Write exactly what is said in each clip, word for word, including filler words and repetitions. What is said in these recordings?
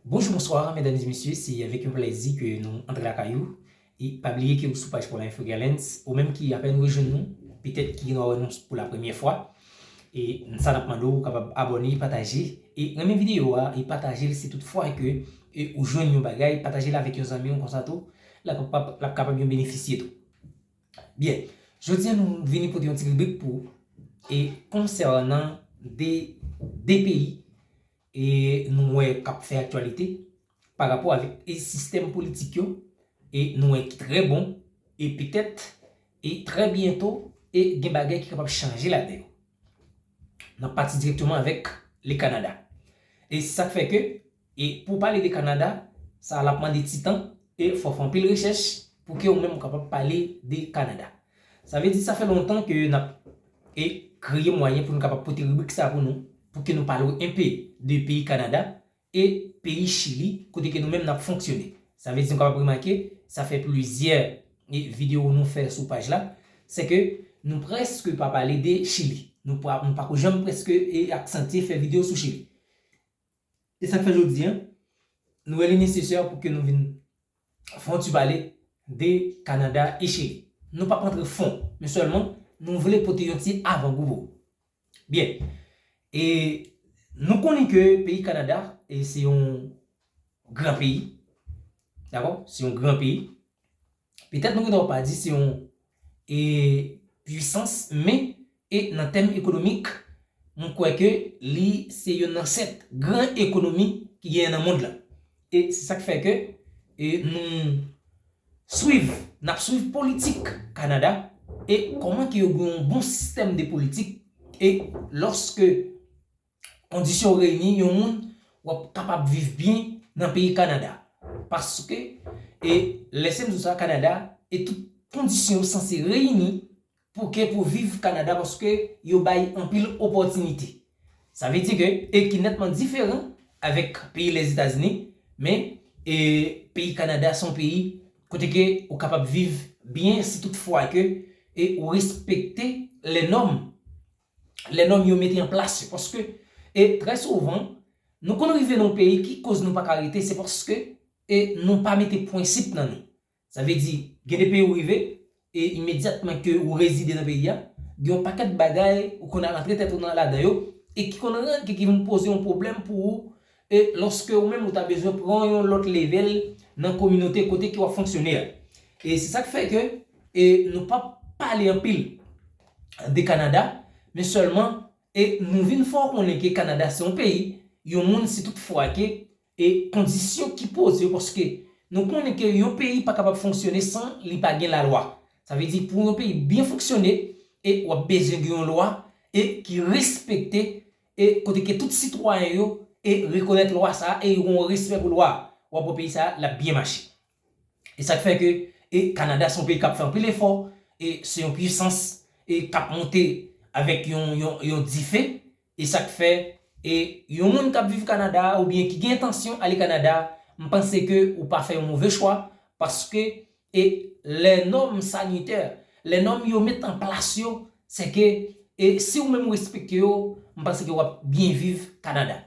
Bonjou, bonswa, medam e mesye, se avèk yon plèzi ke nou antre lakay ou. E pa bliye ke ou sou paj Paula Info Gallants, ou menm ki apèn rejwenn nou, petèt ki nou wè nou pou la premyè fwa. E sa n ap mande w, ou kapab abòne, pataje, e renmen videyo a, e pataje l si tout fwa ke e ou jwenn yon bagay, pataje l avèk yon zanmi w konsa tou, l ap kapab, l ap kapab yon benefisye tou. Byen, jodi a nou vini pote yon ti ribrik pou ou, e konsènan de, de peyi, e nou wè k ap fè aktyalite pa rapò avèk e sistèm politik yo, e nou wè ki trè bon, e petèt, e trè byento, e gen bagay ki kapab chanje ladan yo. N ap pati dirèkteman avèk le Kanada. E se sa k fè ke, e pou pale de Kanada, sa l ap mande ti tan, e fò w fè anpil rechèch pou ke ou menm ou kapab pale de Kanada. Sa vle di sa fè lontan ke n ap, e kreye mwayen pou nou kapab pote ribrik sa pou nou, pou ke nou pale w enpe de peyi Kanada, e peyi Chili, kote ke nou menm n ap fonksyone. Sa vle di nou kapab remake, sa fè plizyè, e videyo nou fè sou paj la, se ke nou prèske pa pale de Chili. Nou pa, nou pako janm prèske, e aksantye fè videyo sou Chili. E sa k fè jodi a, nou wè li nesesè pou ke nou vin fè yon ti pale de Kanada e Chili. Nou p ap antre fon, men sèlman nou vle pote yon ti avangou pou ou. Byen, e nou konnen ke peyi Kanada, e se yon gran peyi, dakò? Se yon gran peyi. Petèt nou gentan pa di se yon, e, pwisans, men, e nan tèm ekonomik, mwen kwè ke li se youn nan sèt gran ekonomi ki genyen nan mond lan. E se sa k fè ke, e nou swiv, n ap swiv politik Kanada, e kòman ke yo gen yon bon sistèm de politik, e lòske kondisyon reyini, yon moun w ap kapab viv byen nan peyi Kanada. Paske, e lè se m di w sa, Kanada, e tout kondisyon yo sanse reyini pou ke pou viv Kanada, paske yo bay anpil opòtinite. Sa vle di ke, e ki nètman diferan avèk peyi Lèzetazini, men, e peyi Kanada se yon peyi kote ke ou kapab viv byen si tout fwa ke, e ou respekte lè nòm, lè nòm yo mete an plas yo. Paske, e trè souvan, nou konn rive nan yon peyi, ki koz nou pa ka rete, se paske, e nou pa mete prensip nan nou. Sa vle di, gen de peyi ou rive, e imedyatman ke ou rezide nan peyi a, gen yon pakèt bagay ou konn al antre tèt ou nan ladan yo, e ki konn rann ke ki vin poze yon pwoblèm pou ou, e lòske ou menm ou ta bezwen pran yon lòt level nan kominote kote ke w ap fonksyone a. E se sa k fè ke, e nou p ap pale anpil de Kanada, men sèlman, e nou vin fè w konnen ke Kanada se yon peyi, yon moun si tout fwa ke, e kondisyon ki poze yo, paske nou konnen ke yon peyi pa kapab fonksyone san li pa gen lalwa. Sa vle di, pou yon peyi byen fonksyone, e w ap bezwen gen yon lwa, e ki respekte, e kote ke tout sitwayen yo, e rekonèt lwa sa a, e yo gen yon respè pou lwa a, w ap wè peyi sa a, l ap byen mache. E sa k fè ke, e Kanada se yon peyi k ap fè anpil efò, e se yon pwisans, e k ap monte avèk yon, yon, yon dife, e sa k fè, e yon moun k ap viv Kanada a, oubyen ki gen entansyon ale Kanada a, m panse ke ou pa fè yon move chwa, paske, e lè nòm sanitè, lè nòm yo met an plas yo, se ke, e si ou menm ou respekte yo, m panse ke w ap byen viv Kanada.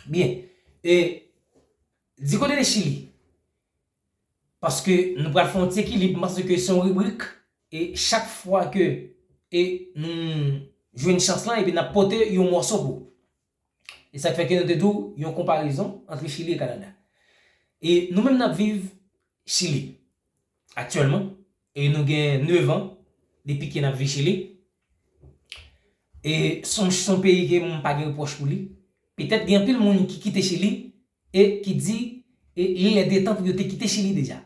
Byen, e di kote de Chili, paske nou pral fè yon ti ekilib, m panse ke se yon ribrik, e chak fwa ke, e nou jwenn chans lan, epi n ap pote yon mòso pou ou. E sa k fè ke nou te di w yon konparezon ant Chili e Kanada. E nou menm n ap viv Chili aktyèlman, e nou gen nèf an depi ke n ap viv Chili. E se yon, se yon peyi ke m pa gen repwòch pou li. Petèt gen anpil moun ki kite Chili e ki di, e li lè de tan pou yo te kite Chili deja.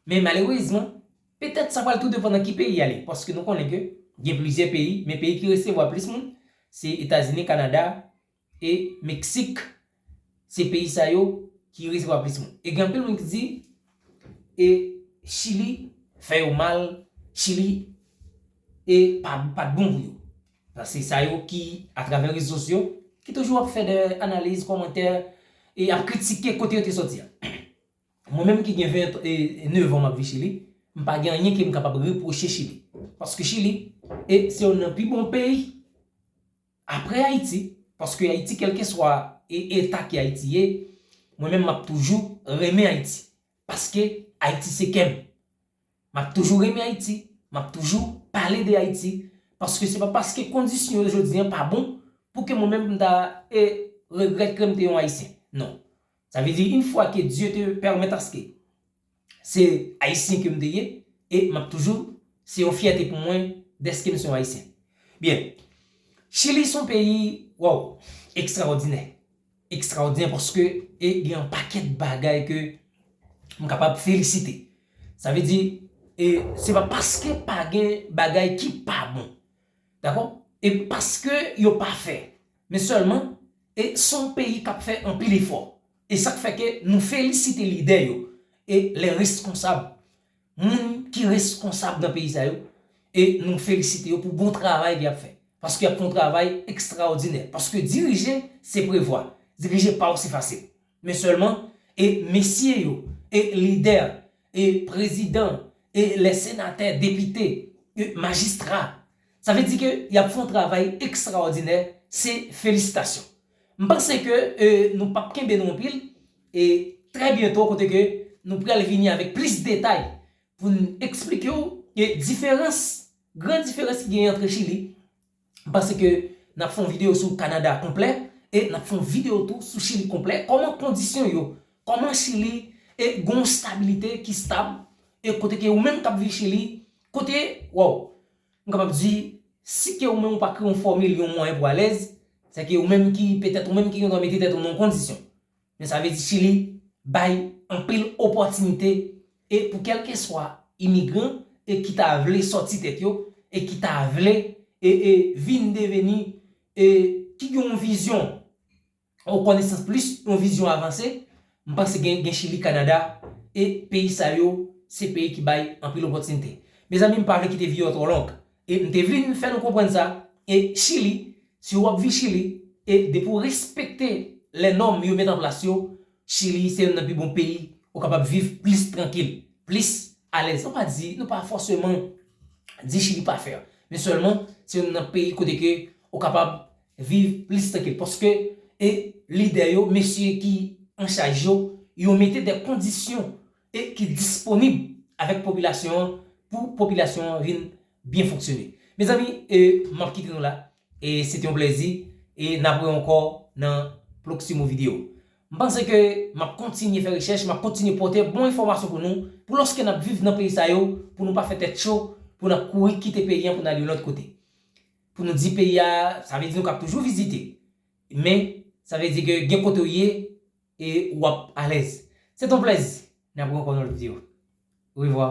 Men malerezman, petèt sa pral tou depann nan ki peyi y ale, paske nou konnen ke gen plizyè peyi, men peyi ki resevwa plis moun, se Etazini, Kanada e Meksik. Se peyi sa yo ki resevwa plis moun. E gen anpil moun ki di, e Chili fè yo mal, Chili e pa, pa t bon pou yo. Sa se sa yo ki, atravè rezo sosyo, ki toujou ap fè de analiz, kòmantè, e ap kritike kote yo te sòti a. Mwen menm ki gen ven e nèf an m ap viv Chili, m pa gen anyen ke m kapab repwoche Chili. Paske Chili, e se youn nan pi bon peyi apre Ayiti, paske Ayiti, kèlkeswa e eta ke Ayiti ye, mwen menm m ap toujou renmen Ayiti. Paske Ayiti se kè m. M ap toujou renmen Ayiti, m ap toujou pale de Ayiti, paske se pa paske kondisyon yo jodi an pa bon pou ke mwen menm m ta e regrèt ke m te yon Ayisyen. Non. Sa vle di, yon fwa ke Dye te pèmèt aske se Ayisyen ke m te ye, e m ap toujou, se yon fyète pou mwen dèske m se yon Ayisyen. Byen, Chili se yon peyi, waw, ekstraòdinè. Ekstraòdinè paske e gen yon pakèt bagay ke m kapab felisite. Sa vle di, e se pa paske pa gen bagay ki pa bon. Dakò? E paske yo pa fè. Men sèlman, e se yon peyi k ap fè anpil efò. E sa k fè ke nou felisite lidè yo. E lè reskonsab, moun ki reskonsab nan peyi sa yo, e nou felisite yo pou bon travay ke y ap fè. Paske y ap fè yon travay ekstraòdinè. Paske dirije, se prevwa. Dirije pa osi fasil. Men sèlman, e mesye yo, e lidè, e prezidan, e lè senatè, depite, e majistra. Sa vle di ke y ap fè yon travay ekstraòdinè, se felisitasyon. M panse ke e, nou p ap kenbe nou anpil, e trè byento kote ke nou pral vini avèk plis detay pou n eksplike w e diferans, gran diferans ki genyen antre Chili. M panse ke n ap fè yon videyo sou Kanada konplè e n ap fè yon videyo tou sou Chili konplè. Kòman kondisyon yo, kòman Chili e gen yon stabilite ki stab, e kote ke ou menm k ap viv Chili, kote, waw, m kapab di, si ke ou menm ou pa kreye yon fòmil, yon mwayen pou alèz, se ke ou menm ki, petèt ou menm ki gen dwa mete tèt ou nan yon kondisyon. Men sa vle di Chili bay anpil opòtinite e pou kèlkeswa imigran e ki ta vle sòti tèt yo e ki ta vle e, e vin deveni e ki gen yon vizyon, yon konesans plis, yon vizyon avanse, m panse gen, gen Chili, Kanada e peyi sa yo, se peyi ki bay anpil opòtinite. Mezanmi, m pa vle kite videyo a twò long. E m te vin fè nou konprann sa. E Chili, si w ap viv Chili, e depi w respekte lè nòm yo met an plas yo, Chili se youn nan pi bon peyi ou kapab viv plis trankil, plis alèz. Sa pa di, nou pa fòseman di Chili pa fè. Men sèlman, se youn nan peyi kote ke ou kapab viv plis trankil. Paske, e lidè yo, mesye ki an chaj yo, yo mete de kondisyon e ki disponib avèk popilasyon an pou popilasyon an vin byen fonksyone. Mezanmi, e, m ap kite nou la. E se te yon plèzi. E n ap wè ankò nan pwoksimo videyo. M panse ke m ap kontinye fè rechèch, m ap kontinye pote bon enfòmasyon pou nou, pou lòske n ap viv nan peyi sa yo, pou nou pa fè tèt cho, pou n ap kouri kite peyi an pou n al yon lòt kote. Pou nou di peyi a, sa vle di nou kab toujou vizite. Men, sa vle di ke gen kote w ye, e w ap alèz. Se te yon plèzi. N ap wè ankò nan lòt videyo. Orevwa.